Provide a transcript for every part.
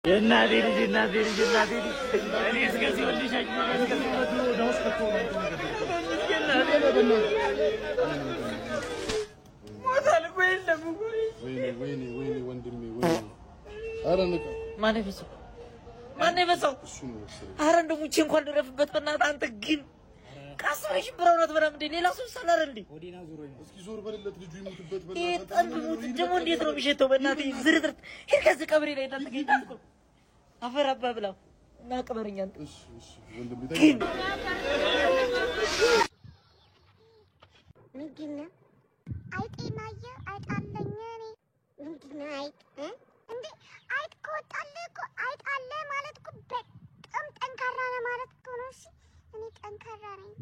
የእናቴ ልጅ፣ እናቴ ልጅ፣ እናቴ ልጅ፣ እኔ እስከዚህ ወልሻኝ ሞታል እኮ፣ የለም እኮ። ወይኔ ወይኔ ወይኔ ወንድሜ ወይኔ። ኧረ ንቃ። ማነው የፈሰው? ማነው የፈሰው? እሱ ነው መሰለኝ። ኧረ እንደው ሙቼ እንኳን ልረፍበት በእናትህ። አንተ ግን ካስበሽ ሽብራው ናት በጣም እንዴ፣ ሌላ ሰው ሳላረ እንዴ? እስኪ ዞር በልለት፣ ልጁ ይሙትበት። ይሄ በእናትህ። ጠንብ ሙት ደግሞ እንዴት ነው የሚሸተው? በእናትህ ዝርዝር ሂድ ከዚህ ቀብሬ ላይ እንዳትገኝ ታጥቆ አፈር አባ ብላው እና ቅበረኝ አንተ። እሺ እሺ ወንድሜ። ግን ምንድን ነው አይጤን አየህ? አይጥ አለኝ እኔ። ምንድን ነው አይጥ እ? እንዴ አይጥ ከወጣልህ እኮ አይጥ አለ ማለት እኮ በጣም ጠንካራ ነህ ማለት እኮ ነው። እሺ እኔ ጠንካራ ነኝ።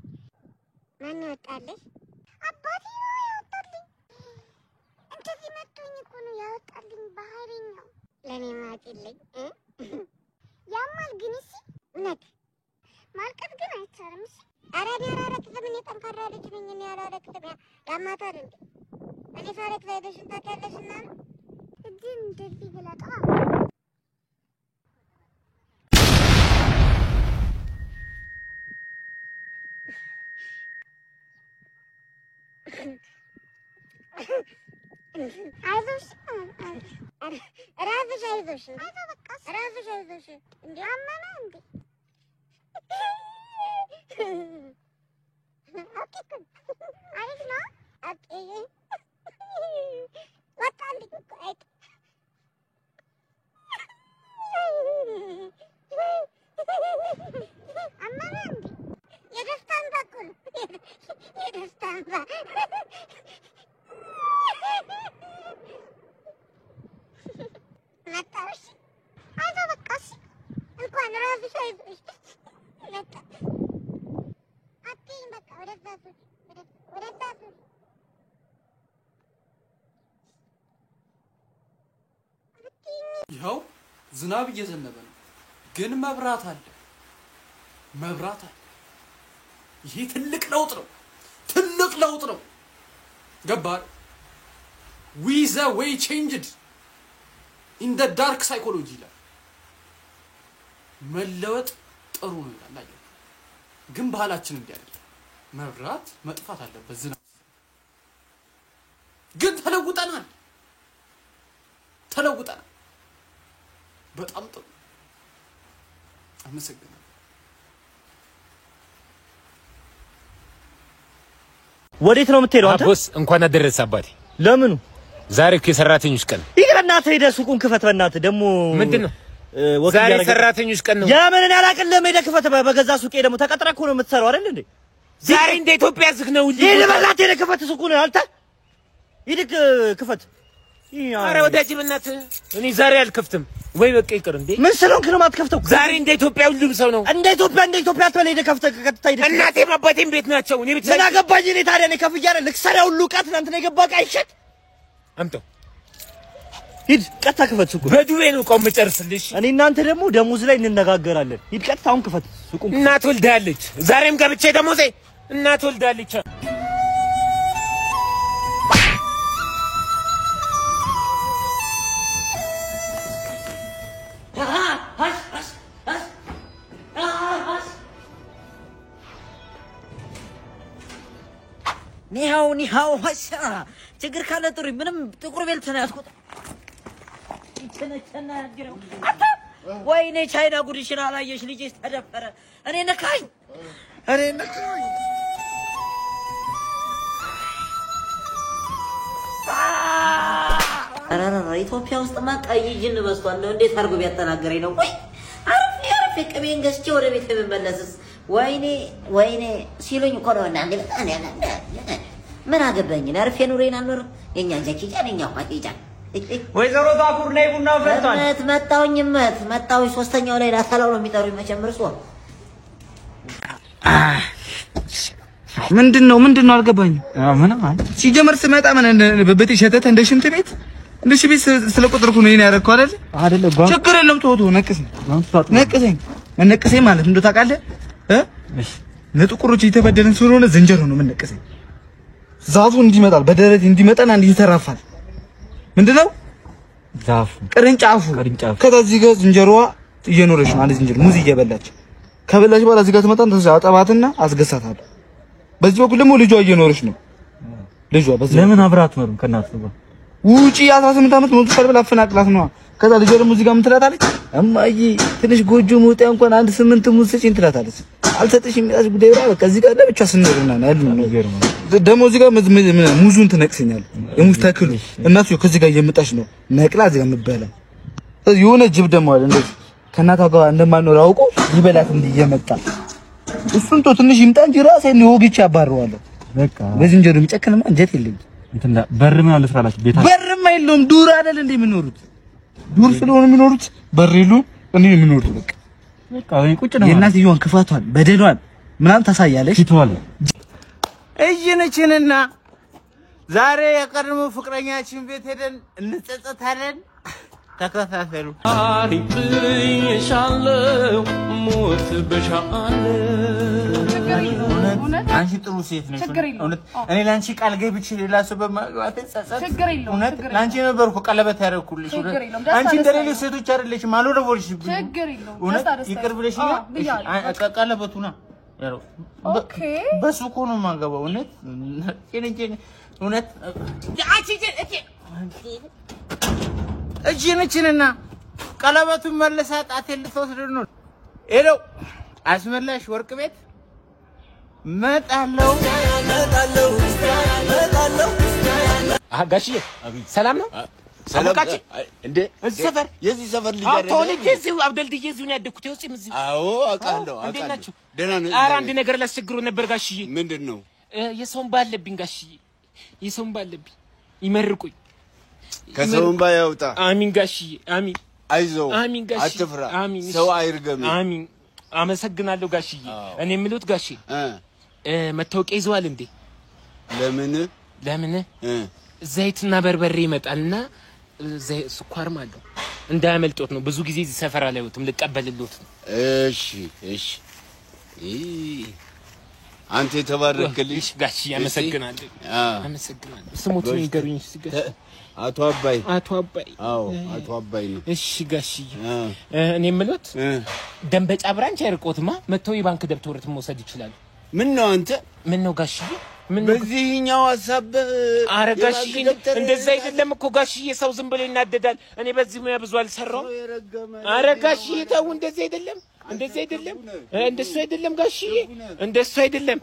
ማን ያወጣልሽ? አባቴ ነው ያወጣልኝ። እንደዚህ መቶኝ እኮ ነው ያወጣልኝ በኃይለኛው። ለእኔ ማጭልኝ እ? ያማል ግን እሺ፣ እውነት ማልቀስ ግን አይቻልም። እሺ ኧረ እኔ አላለቅስም። እኔ ጠንካራ ልጅ ነኝ። እኔ አላለቅስም። ያማታል እንዴ? እኔ ሳለቅስ አይተሽን ታውቂያለሽ? እና ነው እጅን እንደዚህ ግለጣ። አይዞሽ፣ ራስሽ አይዞሽ፣ ራስሽ አይዞሽ። እንዴ አመመ እንዴ? ኦኬ እኮ አሪፍ ነው። ኦኬ ወጣልኝ እኮ አይጥ። አመመ እንዴ? የደስታ እንባ እኮ ነው። የደስታ እንባ መጣሁ። እሺ አይዞህ በቃ እሺ። እንኳን ራስሽ አይዞሽ መጣ። አትይኝ በቃ፣ ወደዛ ዙሪ፣ ወደዛ ዙሪ። ይኸው ዝናብ እየዘነበ ነው፣ ግን መብራት አለ፣ መብራት አለ። ይሄ ትልቅ ለውጥ ነው፣ ትልቅ ለውጥ ነው። ገባህ? We the way changed in the dark psychology ይላል። መለወጥ ጥሩ ነው ይላል። አየህ፣ ግን ባህላችን እንዲህ አይደለም። መብራት መጥፋት አለበት ዝናብ፣ ግን ተለውጠናል፣ ተለውጠናል። በጣም ጥሩ፣ አመሰግናለሁ። ወዴት ነው የምትሄደው አንተ? ቦስ እንኳን አደረሰ አባቴ። ለምኑ? ዛሬ እኮ የሰራተኞች ቀን። ይቅር እናትህ፣ ሄደህ ሱቁን ክፈት። በእናትህ ደግሞ ምንድን ነው? ወክ ዛሬ እያደረገ- ሰራተኞች ቀን ነው። የምንን ያላቅልህም። ሄደህ ክፈት። በገዛ ሱቄ ደግሞ ተቀጥረህ እኮ ነው የምትሰራው አይደል እንዴ? ዛሬ እንደ ኢትዮጵያ ዝግ ነው። ሂድ በእናትህ ሄደህ ክፈት ሱቁን። አንተ ሂድ ክፈት። ኧረ ወዳጅ በእናትህ እኔ ዛሬ አልከፍትም። ወይ በቃ ይቅር እንዴ። ምን ስለሆንክ ነው የማትከፍተው? ዛሬ እንደ ኢትዮጵያ ሁሉም ሰው ነው። እንደ ኢትዮጵያ እንደ ኢትዮጵያ አትበል። ሄደህ ከፍተህ ቀጥታ ሂድ። እናቴም አባቴም ቤት ናቸው። እኔ ብቻ ምን አገባኝ እኔ ታዲያ? እኔ ከፍዬ አይደል ልክሰሪያ ሁሉ ዕቃ ትናንትና የገባ ዕቃ አይሸጥ። አምጠው። ሂድ ቀጥታ ክፈት ሱቁን። በዱቤ ነው እቃውን የምጨርስልሽ። እኔ እናንተ ደግሞ ደሞዝ ላይ እንነጋገራለን። ሂድ ቀጥታ አሁን ክፈት ሱቁን። እናት ወልዳለች። ዛሬም ገብቼ ደሞዜ እናት ወልዳለች። ኒሃው ኒሃው ሀሻ ችግር ካለ ጥሪ። ምንም ጥቁር ቤልት ነው ያዝኩት። ቸነቸና ያግረው አንተ። ወይኔ ቻይና ጉድሽን አላየሽ፣ ልጄ ተደፈረ። እኔ ነካኝ፣ እኔ ነካኝ። ኧረ ኧረ ኢትዮጵያ ውስጥማ ቀይ ጅን በዝቷል። እንደው እንዴት አድርጎ ቢያጠናግረኝ ነው? ወይ አርፌ አርፌ ቅቤን ገዝቼ ወደ ቤት የምመለስስ፣ ወይኔ ወይኔ ሲሉኝ እኮ ነው። እና እንዴ በጣም ያለ ምን አገባኝ? እኔ አርፌ ኑሬን አልኖርም። የኛ ጃኪ ጃን፣ የኛ ኳኪ ጃን። ወይዘሮ ታኩር ነይ፣ ቡና ፈልቷል። እመት መጣሁኝ፣ እመት መጣሁኝ። ሶስተኛው ላይ ላሰላው ነው የሚጠሩኝ መቼም እርስዎ። ምንድን ነው ምንድን ነው አልገባኝም። ምንም ሲጀመር ስመጣ ምን ብብቴ ሸተተ እንደ ሽንት ቤት፣ እንደ ሽንት ቤት ስለቆጠርኩ ነው ይሄን ያደረግከው አይደል? አይደለ? ችግር የለም፣ ተወው ተወው፣ ነቅሰኝ ነቅሰኝ መነቅሰኝ ማለት እንደው ታውቃለህ እ ለጥቁሮች እየተበደልን ስለሆነ ዝንጀሮ ነው የምነቅሰኝ። ዛፉ እንዲመጣል በደረት እንዲመጣና እንዲንሰራፋል። ምንድነው ዛፉ ቅርንጫፉ። ከዛ እዚህ ጋር ዝንጀሮዋ እየኖረች ነው። አንድ ዝንጀሮ ሙዝ እየበላች ከበላች በኋላ እዚህ ጋር ትመጣና አጠባትና አስገሳታለሁ። በዚህ በኩል ደግሞ ልጇ እየኖረች ነው። ልጇ በዚህ ለምን አብራ አትኖርም ከእናትህ ጋር? ውጪ 18 ዓመት ሞልቶሻል ብላ አፈናቅላት ነዋ። ከዛ ልጇ ደግሞ እዚህ ጋር ምን ትላታለች? እማዬ ትንሽ ጎጆ መውጫ እንኳን አንድ 8 ሙዝ ስጪኝ ትላታለች። አልሰጥሽም የሚላት ጉዳይ ብላ በቃ እዚህ ጋር ለብቻ ስንኖር ምናምን ያሉ ነው። ደግሞ እዚህ ጋር ሙዙን ትነቅሰኛለህ። የሙዝ ተክሉ እናቱ ከዚህ ጋር እየመጣች ነው ነቅላ እዚህ ጋር የምትበላ። ስለዚህ የሆነ ጅብ ደግሞ አለ እንደዚህ ከእናቷ ጋር እንደማልኖር አውቆ ሊበላት እንዲህ እየመጣ እሱን ተው ትንሽ ይምጣ እንጂ ራሴን ወግቼ አባረዋለሁ። በቃ በዝንጀሮ የሚጨክንማ እንጀት የለኝም። እንትን በር ምን አለ ስራላችሁ ቤታ በርማ የለውም። ዱር አይደል እንደ የሚኖሩት ዱር ስለሆነ የሚኖሩት በር የለውም። እንዲህ ነው የሚኖሩት። በቃ በቃ እኔ ቁጭ ነው የእናትየዋን ክፋቷን በደሏን ምናምን ታሳያለች። ፊቷል እጅንችንና ዛሬ የቀድሞ ፍቅረኛችን ቤት ሄደን እንጸጸታለን። ተከታተሉ። አንቺ ጥሩ ሴት ነሽ። እውነት እኔ ለአንቺ ቃል ገብቼ ሌላ ሰው በማግባቴ ጸጸት። እውነት ለአንቺ ነበርኩ ቀለበት ያደረኩልሽ። አንቺ እንደ ሌሎች ሴቶች አይደለሽም። አልወረወርሽብኝም። እውነት ይቅር ብለሽኛል። ቀለበቱና በሱ እኮ ነው የማገባው። እውነት እውነት እጅንችንና ቀለበቱን መልሳ ጣቴን ልትወስድ ነው። ሄደው አስመላሽ ወርቅ ቤት መጣለው መጣለው መጣለው። ጋሽዬ ሰላም ነው? አወቃችሁ እንዴ? እዚህ ሰፈር የዚህ ሰፈር ልጅ አዎ፣ አይደለ? ተወልጄ እዚሁ አብደልድዬ እዚሁ ነው ያደግኩት። ይኸው እዚህም እዚሁ። አዎ አውቃለሁ፣ እንዴት አውቃለሁ። ናችሁ? ደህና ነኝ። ኧረ አንድ ነገር ላስቸግሮ ነበር ጋሽዬ። ምንድን ነው? የሰው እንባ አለብኝ ጋሽዬ፣ የሰው እንባ አለብኝ። ይመርቁኝ። ከሰው እንባ ያውጣ። አሚን ጋሽዬ፣ አሚን። አይዞህ፣ አሚን ጋሽዬ፣ አትፍራ፣ አሚን። ሰው አይርገምህ። አሚን። አመሰግናለሁ ጋሽዬ። እኔ የምልዎት ጋሼ መታወቂያ ይዘዋል እንዴ? ለምን ለምን? ዘይትና በርበሬ ይመጣልና ስኳርም አለው እንዳያመልጦት ነው። ብዙ ጊዜ እዚህ ሰፈር አላየሁትም፣ ልቀበልልዎት ነው። እሺ እሺ። አንተ የተባረክልሽ ጋሽዬ፣ አመሰግናለሁ። አመሰግናለሁ። ስሞትን ይንገሩኝ እስኪ ጋሽዬ። አቶ አባይ። አቶ አባይ። አዎ አቶ አባይ ነው። እሺ ጋሽዬ፣ እኔ የምልዎት ደንበጫ branch አይርቆትማ፣ መጥተው የባንክ ደብተሮት መውሰድ ይችላሉ። ምን ነው አንተ? ምን ነው ጋሽዬ? በዚህኛው ሀሳብ? ኧረ ጋሽዬ እንደዛ አይደለም እኮ ጋሽዬ፣ ሰው ዝም ብሎ ይናደዳል። እኔ በዚህ ሙያ ብዙ አልሰራሁም። ኧረ ጋሽዬ ተው፣ እንደዚህ አይደለም፣ እንደዚህ አይደለም፣ እንደሱ አይደለም ጋሽዬ፣ እንደሱ አይደለም።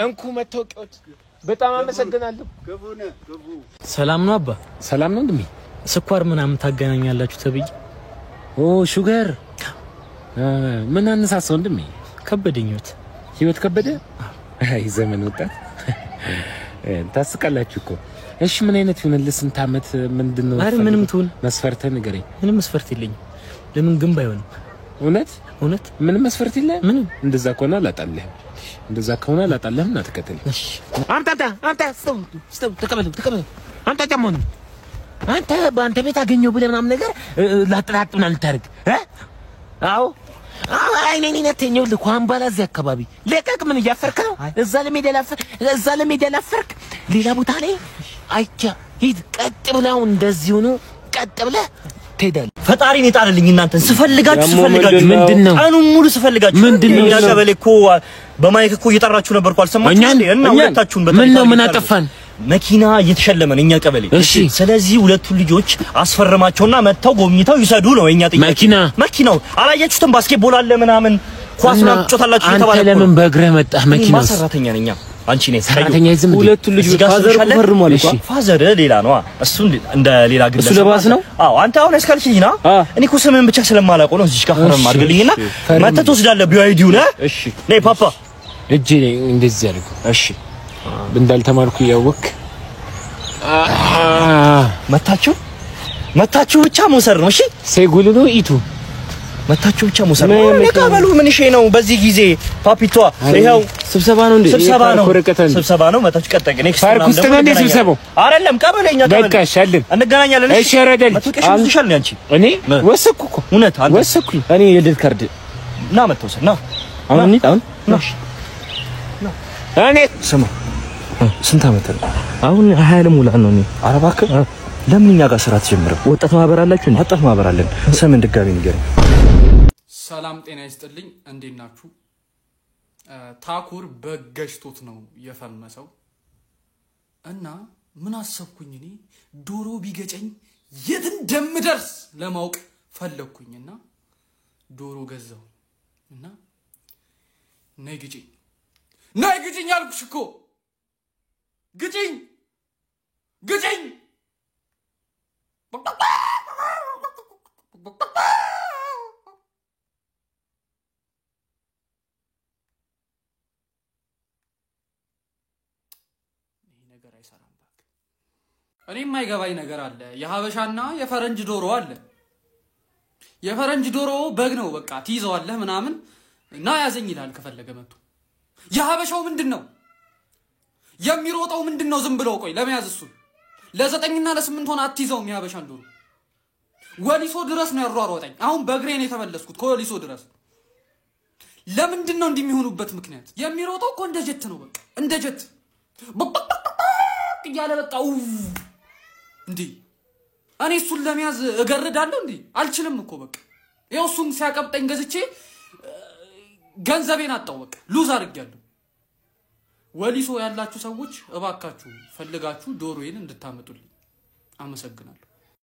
እንኩ መታወቂያዎት። በጣም አመሰግናለሁ። ሰላም ነው አባ? ሰላም ነው ወንድሜ። ስኳር ምናምን ታገናኛላችሁ ተብዬ። ኦ sugar፣ ምን አነሳሳ ወንድሜ? ከበደኝ ህይወት። ህይወት ከበደ? አይ ዘመን ወጣት ታስቃላችሁ እኮ። እሺ ምን አይነት ይሁንልህ? ስንት ዓመት? ምንድን ነው? ኧረ ምንም ትሁን መስፈርትህን ንገረኝ። ምንም መስፈርት የለኝም። ለምን ግንብ አይሆንም? እውነት እውነት ምንም መስፈርት የለህም? ምንም። እንደዛ ከሆነ አላጣልህም። እንደዛ ከሆነ አላጣልህም። ና ተከተለኝ። አምጣ አምጣ አምጣ። ስጠው ስጠው። ተቀበለው ተቀበለው። አምጣ ጫማውን። አንተ በአንተ ቤት አገኘው ብለህ ምናምን ነገር ላጥ ላጥ ምናምን ልታደርግ እ? አዎ አዎ። አይኔ እኔን አትይኝ። ይኸውልህ ኳምባላ እዚህ አካባቢ ለቀቅ። ምን እያፈርክ ነው? እዛ ለሜዳ ላፈርክ፣ እዛ ለሜዳ ላፈርክ። ሌላ ቦታ ላይ አይቻ ሂድ። ቀጥ ብለህ አሁን እንደዚህ ሆኖ ቀጥ ብለህ ትሄዳለህ። ፈጣሪን የጣለልኝ እናንተን ስፈልጋችሁ ስፈልጋችሁ ምንድን ነው? ቀኑን ሙሉ ስፈልጋችሁ ምንድን ነው? እኛ ቀበሌ እኮ በማይክ እኮ እየጠራችሁ ነበርኩ። አልሰማችሁም እኛን? እንዴ? እና እኛን? ሁለታችሁን ምን ነው? ምን አጠፋን? መኪና እየተሸለመ ነው እኛ ቀበሌ። እሺ። ስለዚህ ሁለቱን ልጆች አስፈርማቸውና መጥተው ጎብኝተው ይሰዱ ነው የኛ ጥያቄ። መኪና? መኪናው አላያችሁትም? ባስኬትቦል አለ ምናምን ኳስ ምናምን ትጫወታላችሁ አንተ እየተባለ እኮ ነው። ለምን በእግርህ መጣህ? መኪና እኔማ ሰራተኛ ነኝ። አንቺ ነኝ ሰራተኛ ይዝም እንዴ? ሁለቱን ልጆች father እኮ ፈርሟል እኮ። father ሌላ ነው። እሱ እንደ ሌላ ግለሰብ እሱ ለባስ ነው? አዎ አንተ አሁን እስካልሽኝ ና። እኔ እኮ ስምህን ብቻ ስለማላውቀው ነው። እዚህ ጋር ፈርም አድርግልኝና መተህ ትወስዳለህ። BYD ው ነህ። እሺ ነይ ፓፓ። እጄ ላይ እንደዚህ አድርገው። እሺ እንዳልተማርኩ እያወቅህ መታችሁ መታችሁ ብቻ መውሰድ ነው። እሺ ሴጉል ነው ኢቱ መታችሁ ብቻ መውሰድ ነው። ነቃ በሉ። ምን እሺ ነው በዚህ ጊዜ ፓፒቷ? ይኸው ስብሰባ ነው እንዴ? ስብሰባ ነው፣ ወረቀት አለ። ስብሰባ ነው። መታችሁ ቀጣይ next ፓርክ ውስጥ ነው እንዴ ስብሰባው? አይደለም ቀበሌ፣ እኛ ቀበሌ። በቃ እሺ አለን። እንገናኛለን። እሺ ረደል መታወቂያሽን ወስደሻል እንዴ አንቺ? እኔ ወሰድኩ እኮ እውነት አንተ ወሰድኩኝ። እኔ የልደት ካርድ ና መተውሰድ ና አሁን እንሂድ። አሁን ና እኔ ስማ፣ ስንት ዓመት ነው አሁን 20 ልሞላ ነው እኔ። ኧረ እባክህ ለምን እኛ ጋር ስራ አትጀምርም? ወጣት ማህበር አላችሁ? ወጣት ማህበር አለን። ስምን ድጋሚ ንገረኝ። ሰላም ጤና ይስጥልኝ። እንዴት ናችሁ? ታኩር በገሽቶት ነው የፈመሰው እና ምን አሰብኩኝ እኔ ዶሮ ቢገጨኝ የት እንደምደርስ ለማወቅ ፈለግኩኝና ዶሮ ገዛሁ እና ነይ ግጭኝ፣ ነይ ግጭኝ አልኩሽ እኮ ግጭኝ፣ ግጭኝ። ይሄ ነገር አይሰራም። እባክህ። እኔ የማይገባኝ ነገር አለ። የሀበሻና የፈረንጅ ዶሮ አለ። የፈረንጅ ዶሮ በግ ነው፣ በቃ ትይዘዋለህ ምናምን እና ያዘኝ ይላል ከፈለገ መጥቶ። የሀበሻው ምንድን ነው የሚሮጠው? ምንድን ነው ዝም ብሎ ቆይ ለመያዝ እሱን ለ9ና ለ8 ሆነ አትይዘውም። የሀበሻን ዶሮ ወሊሶ ድረስ ነው ያሯሯጠኝ። አሁን በእግሬ ነው የተመለስኩት ከወሊሶ ድረስ። ለምንድን ነው እንዲህ የሚሆኑበት ምክንያት? የሚሮጠው እኮ እንደ ጀት ነው፣ በቃ እንደ ጀት እያለ በቃ ው እንዴ እኔ እሱን ለመያዝ እገርዳለሁ እንዴ? አልችልም እኮ በቃ ይኸው እሱን ሲያቀብጠኝ ገዝቼ ገንዘቤን አጣው። በቃ lose አድርጌያለሁ። ወሊሶ ያላችሁ ሰዎች እባካችሁ ፈልጋችሁ ዶሮዬን እንድታመጡልኝ አመሰግናለሁ።